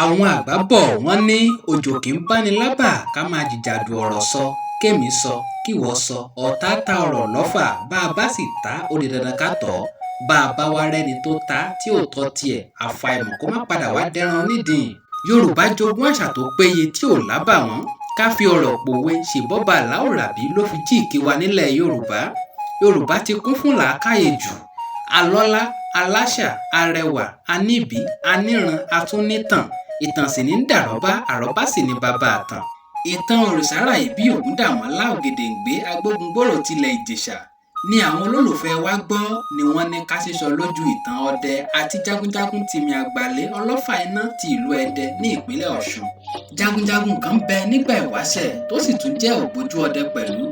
Àwọn àgbà bọ̀ wọ́n ní òjò kì í báni lábà ká máa jìjàdù ọ̀rọ̀ sọ, kémi sọ, kíwọ sọ, ọ̀tá ta ọ̀rọ̀ lọ́fà, bá a bá sì ta ó di dandan ká tọ̀ ọ́. Bá a bá wá rẹ́ni tó ta tí ò tọ́ tiẹ̀, àfàìmọ̀ kó má padà wá dẹran nídìí. Yorùbá jogún àṣà tó péye tí ò lábàwọ́n. Ká fi ọ̀rọ̀ pòwe ṣèbọ́ba Àláùràbí ló fi jíǹkí wa nílẹ̀ Yorùbá. Yorùbá ti kún fún làákàyè jù. Alọ́lá, aláṣà, arẹwà, aníbí, aníran, atúnítàn. Ìtàn sì ní ń dàrọ́bá, àrọ́bá sì ní baba àtàn. Ìtàn Òrìṣàráìbí Ògúndàmọ́lá Ògèdèngbé Agbógungbòrò tilẹ̀ Ìjẹ̀ṣà ni àwọn olólùfẹ́ wa gbọ́ ni wọ́n ní ká sísọ lójú ìtàn ọdẹ àti jagunjagun Tìmì Àgbàlé Ọlọ́fà Iná ti ìlú Ẹdẹ ní ìpínlẹ̀ Ọ̀ṣun. Jagunjagun kan bẹ nígbà ìwáṣẹ̀ tó sì tún jẹ́ ògbójú ọdẹ pẹ̀lú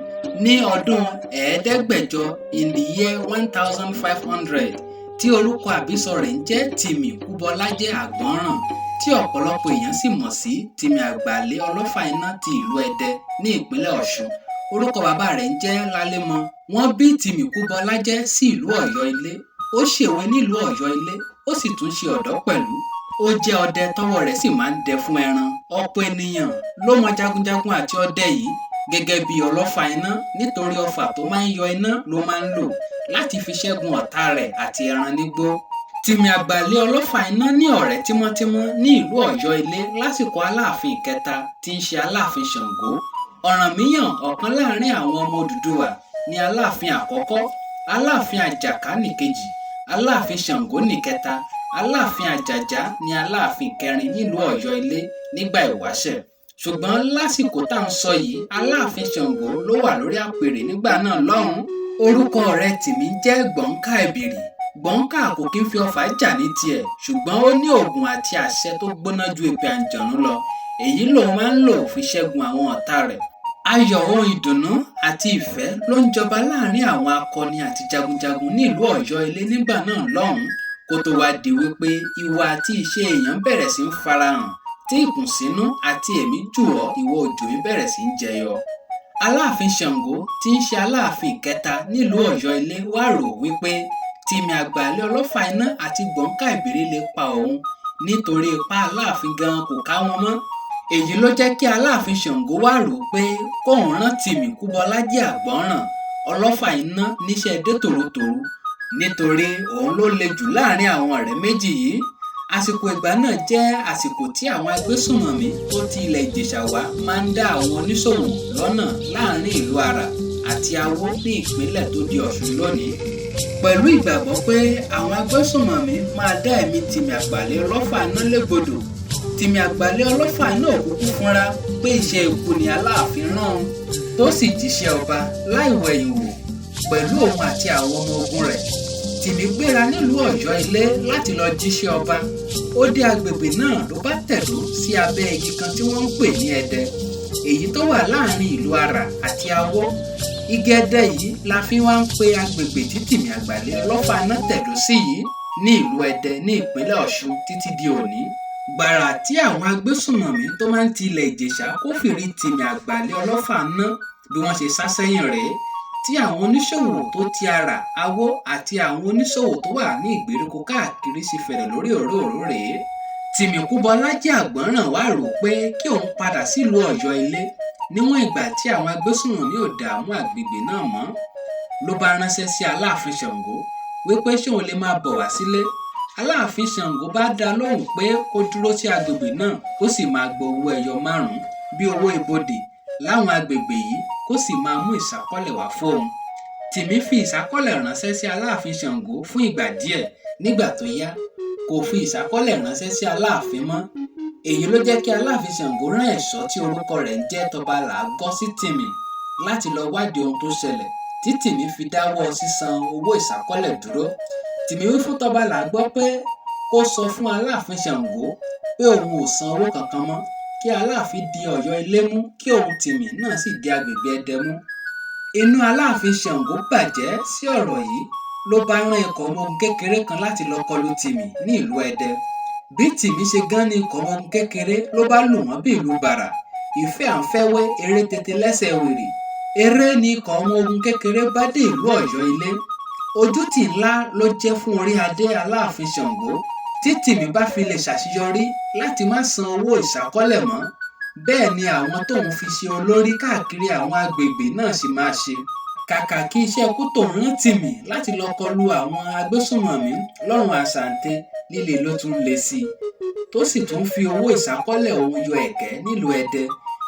ní ọdún 500 in the year 1500 tí orúkọ àbísọ rẹ̀ ń jẹ́ Tìmì Kúbọlájẹ́ Àgbọ̀nràn tí ọ̀pọ̀lọpọ̀ èèyàn sì mọ̀ sí Tìmì Àgbàlé Ọlọ́fà Iná ti ìlú Ẹdẹ ní ìpínlẹ̀ Ọ̀ṣun. Orúkọ bàbá rẹ̀ ń jẹ́ Lálémọ. Wọ́n bí Tìmì Kúbọlájẹ́ sí ìlú Ọ̀yọ́ Ilé. Ó ṣèwé nílùú Ọ̀yọ́ Ilé, ó sì tún ṣe ọ̀dọ́ pẹ̀lú. Ó jẹ́ ọdẹ tọ́wọ́ rẹ̀ sì máa ń dẹ fún ẹran. Ọ̀pọ̀ ènìyàn ló mọ jagunjagun àti ọdẹ yìí gẹ́gẹ́ bí ọlọ́fà iná nítorí ọfà tó máa ń yọ iná ló máa ń lò láti fi ṣẹ́gun ọ̀tá rẹ̀ àti ẹran nígbó. Tìmì Àgbàlé Ọlọ́fà Iná ní ọ̀rẹ́ tímọ́tímọ́ ní ìlú Ọ̀yọ́ Ilé lásìkò Aláàfin ìkẹta tí ń ṣe Aláàfin Ṣàngó. Ọ̀rànmíyàn ọ̀kan láàrin àwọn ọmọ Odùduwà ní Aláàfin àkọ́kọ́, Aláàfin Àjàká nìkejì, Aláàfin Ṣàngó nìkẹta, Aláàfin Àjàjá ní Aláàfin kẹrin nílùú Ọ̀yọ́ Ilé nígbà ìwáṣẹ̀. Ṣùgbọ́n lásìkò tá à ń sọ yìí, Aláàfin Ṣàngó ló wà lórí àpèrè nígbà náà lọ́hùn-ún. Orúkọ ọ̀rẹ́ Tìmì ń jẹ́ Gbọ̀ǹkà Ẹ̀bìrì. Gbọ̀ǹkà kò kí ń fi ọfà jà ní tiẹ̀, ṣùgbọ́n ó ní oògùn àti àṣẹ tó gbóná ju èpè àǹjọ̀nú lọ. Èyí lòun máa ń lò fi ṣẹ́gun àwọn ọ̀tá rẹ̀. Ayọ̀ ohun ìdùnnú àti ìfẹ́ ló ń jọba láàrin àwọn akọni àti jagunjagun nílùú Ọ̀yọ́ Ilé nígbà náà lọ́hùn-ún kó tó wá di wípé ìwà àti ìṣe èèyàn bẹ̀rẹ̀ sí ń farahàn tí ìkùnsínú àti èmi jù ọ́ ìwọ òjò mi bẹ̀rẹ̀ sí ń jẹyọ. Aláàfin Ṣàngó tí ń ṣe Aláàfin ìkẹta nílùú Ọ̀yọ́ Ilé wá rò wípé Tìmì Àgbàlé Ọlọ́fà Iná àti Gbọ̀ǹkà Ẹ̀bìrì lè pa òun nítorí ipá Aláàfin gan kò ká wọn mọ́. Èyí ló jẹ́ kí Aláàfin Ṣàngó wá rò pé kóun rán Tìmì Kúbọlájẹ́ Àgbọ̀nràn Ọlọ́fà Iná níṣẹ́ dé tòrutòru nítorí òun ló le jù láàrin àwọn ọ̀rẹ́ méjì yìí. Àsìkò ìgbà náà jẹ́ àsìkò tí àwọn agbésùnmọ̀mí tó ti ilẹ̀ Ìjẹ̀ṣà wá máa ń dá àwọn oníṣòwò lọ́nà láàrin ìlú Àrà àti Awó ní ìpínlẹ̀ tó di Ọ̀ṣun lónìí. Pẹ̀lú ìgbàgbọ́ pé àwọn agbésùnmọ̀mí máa dá ẹ̀mí Tìmì Àgbàlé Ọlọ́fà Iná légbodò. Tìmì Àgbàlé Ọlọ́fà Iná ò kúkú fúnra pé iṣẹ́ ikú ni Aláàfin rán òun tó sì jíṣẹ́ ọba láì wẹ̀yìn wò pẹ̀lú òun àti àwọn ọmọ ogun rẹ̀. Tìmì gbéra nílùú Ọ̀yọ́ Ilé láti lọ jíṣẹ́ ọba. Ó dé agbègbè náà ló bá tẹ̀dó sí abẹ́ igi kan tí wọ́n ń pè ní Ẹdẹ, èyí tó wà láàrin ìlú Àrà àti Awó. Igi Ẹdẹ yìí la fi wá ń pe agbègbè tí Tìmì Àgbàlé Ọlọ́fà Iná tẹ̀dó sí yìí ní ìlú Ẹdẹ ní ìpínlẹ̀ Ọ̀ṣun títí di òní. Gbàrà tí àwọn agbésùnmọ̀mí tó máa ń ti ilẹ̀ Ìjẹ̀ṣà kófìrí Tìmì Àgbàlé Ọlọ́fà Iná bí wọ́n ṣe sá sẹ́yìn rèé tí àwọn oníṣòwò tó ti Àrà, Awó àti àwọn oníṣòwò tó wà ní ìgbèríko káàkiri ṣe fẹ̀rẹ̀ lórí òróòró rèé. Tìmì Kúbọlájẹ́ Àgbọ̀nràn wá rò pé kí òun padà sílùú Ọ̀yọ́ Ilé níwọ̀n ìgbà tí àwọn agbésùnmọ̀mí ò dààmú àgbègbè náà mọ́. Ló bá ránṣẹ́ sí Aláàfin Ṣàngó wípé ṣé òun lè máa bọ̀ wá sílé. Aláàfin Ṣàngó bá dá lóhùn pé kó dúró sí agbègbè náà kó sì máa gba owó ẹyọ 5 bí owó ibodè láwọn agbègbè yìí kó sì máa mú ìsákọ́lẹ̀ wá fóun. Tìmì fi ìsákọ́lẹ̀ ránṣẹ́ sí Aláàfin Ṣàngó fún ìgbà díẹ̀. Nígbà tó yá, kò fi ìsákọ́lẹ̀ ránṣẹ́ sí Aláàfin mọ́. Èyí ló jẹ́ kí Aláàfin Ṣàngó rán ẹ̀ṣọ́ tí orúkọ rẹ̀ ń jẹ́ Tọba Làágọ́ sí Tìmì láti lọ wádìí ohun tó ṣẹlẹ̀ tí Tìmì fi dáwọ́ sísan owó ìsákọ́lẹ̀ dúró. Tìmì wí fún Tọba Làágbọ́ pé kó sọ fún Aláàfin Ṣàngó pé òun ò san owó kankan mọ́, kí Aláàfin di Ọ̀yọ́ Ilé mú kí òun Tìmì náà sì di agbègbè Ẹdẹ mú. Inú Aláàfin Ṣàngó bàjẹ́ sí ọ̀rọ̀ yìí ló bá rán ikọ̀ ọmọ ogun kékeré kan láti lọ kọlu Tìmì ní ìlú Ẹdẹ. Bí Tìmì ṣe gán ní ikọ̀ ọmọ ogun kékeré ló bá lù wọ́n bí ìlú bàrà. Ìfẹ́ à ń fẹ́wé eré tètè lẹ́sẹ̀ wèrè. Eré ni ikọ̀ ọmọ ogun kékeré bá dé ìlú Ọ̀yọ́ Ilé. Ojútì ńlá ló jẹ́ fún orí adé Aláàfin Ṣàngó. Tí Tìmì bá fi lè ṣàṣeyọrí láti má san owó ìṣákọ́lẹ̀ mọ́, bẹ́ẹ̀ ni àwọn tóun fi ṣe olórí káàkiri àwọn agbègbè náà sì máa ṣe. Kàkà kí iṣẹ́ ikú tóun rán Tìmì láti lọ kọlu àwọn agbésùnmọ̀mí lọ́run àsàǹtẹ̀ líle ló tún le sí i, tó sì tún fi owó ìṣákọ́lẹ̀ òun yọ ẹ̀kẹ́ nílùú Ẹdẹ.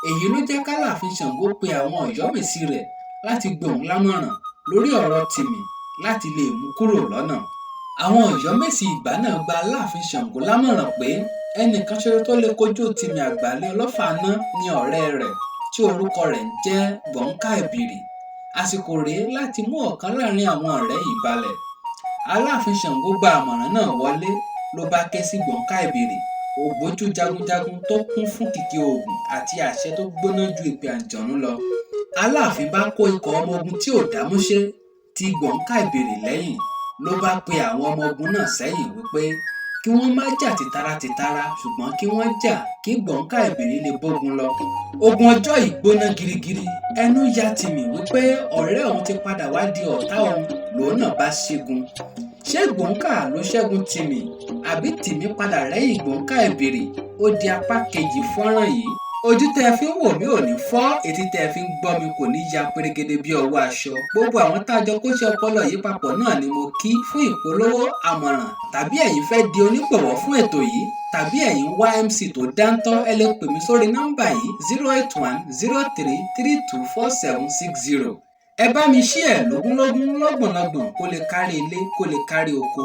Èyí ló jẹ́ k'Aláàfin Ṣàngó pe àwọn Ọ̀yọ́mèsì rẹ̀ láti gbóun lámọ̀ràn lórí ọ̀rọ̀ Tìmì láti lè mú kúrò lọ́nà. Àwọn Ọ̀yọ́mèsì ìgbà náà gba Aláàfin Ṣàngó lámọ̀ràn pé ẹnìkan ṣoṣo tó lè kojú Tìmì Àgbàlẹ̀ Ọlọ́fàáná ní ọ̀rẹ́ rẹ̀ tí orúkọ rẹ̀ ń jẹ́ Gbọ̀ǹkàìbìrì. Àsìkò rèé láti mú ọ̀kan láàrin àwọn ọ̀rẹ́ yìí balẹ̀. Aláàfin Ṣàngó gba àmọ̀ràn náà wọlé ló bá ké sí Gbọ̀ǹkàìbìrì, ògbójú jagunjagun tó kún fún kìkì oògùn àti àṣẹ tó gbóná ju ìpè àǹjọ̀nú lọ. Aláàfin bá kó ikọ̀ ọmọ ogun tí ò dámúṣé ti Gbọ̀ǹkàìbìrì lẹ́yìn ló bá pe àwọn ọmọ ogun náà sẹ́yìn wípé kí wọ́n má jà tìtara tìtara, ṣùgbọ́n kí wọ́n jà kí Gbọ̀ǹkàìbìrì lè bógun lọ. Ogun ọjọ́ yìí gbóná girigiri, ẹnu ya Tìmì wípé ọ̀rẹ́ òun ti padà wá di ọ̀tá òun, lòun náà bá ṣẹ́gun. Ṣé Gbọ̀ǹkà ló ṣẹ́gun Tìmì àbí Tìmì padà rẹ́yìn Gbọ̀ǹkàìbìrì? Ó di apá kejì fọ́nrán yìí. Ojú tẹ́ ẹ fi ń wò mí ò ní fọ́, etí tẹ́ ẹ fi ń gbọ́ mi kò ní ya pérégede bí ọwọ́ aṣọ. Gbogbo àwọn tá a jọ kóṣẹ́ ọpọlọ yìí papọ̀ náà ni mo kí fún ìpolówó, àmọ̀ràn tàbí ẹ̀yin fẹ́ di onígbọ̀wọ́ fún ètò yìí tàbí ẹ̀yin wá MC tó dáńtọ́, ẹ lè pè mí sórí nọ́mbà yìí 08103324760. Ẹ bá mi ṣí ẹ̀ lógúnlógún lọ́gbọ̀nlọ́gbọ̀n kó lè kárí ilé kó lè kárí oko.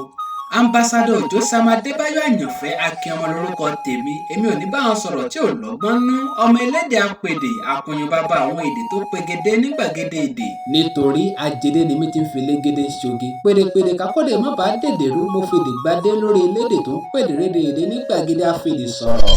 Ambassador Òjó Sam Adébáyọ̀ Àyànfẹ́ Akínọmọ lórúkọ tèmi. Èmi ò ní bá wọn sọ̀rọ̀ tí ò lọ́gbọ́n nú. Ọmọ elédè apèdè àkùnyìn bàbá àwọn èdè tó pegedé ní gbàgede èdè. Nítorí ajédé ni mi ti ń fi elégédé ṣoge. Pédepéde kákódé má bàa dèdè rú, mo fèdè gbadé lórí elédè tó ń pèdè rédèrèdè ní gbàgede àfèdè sọ̀rọ̀.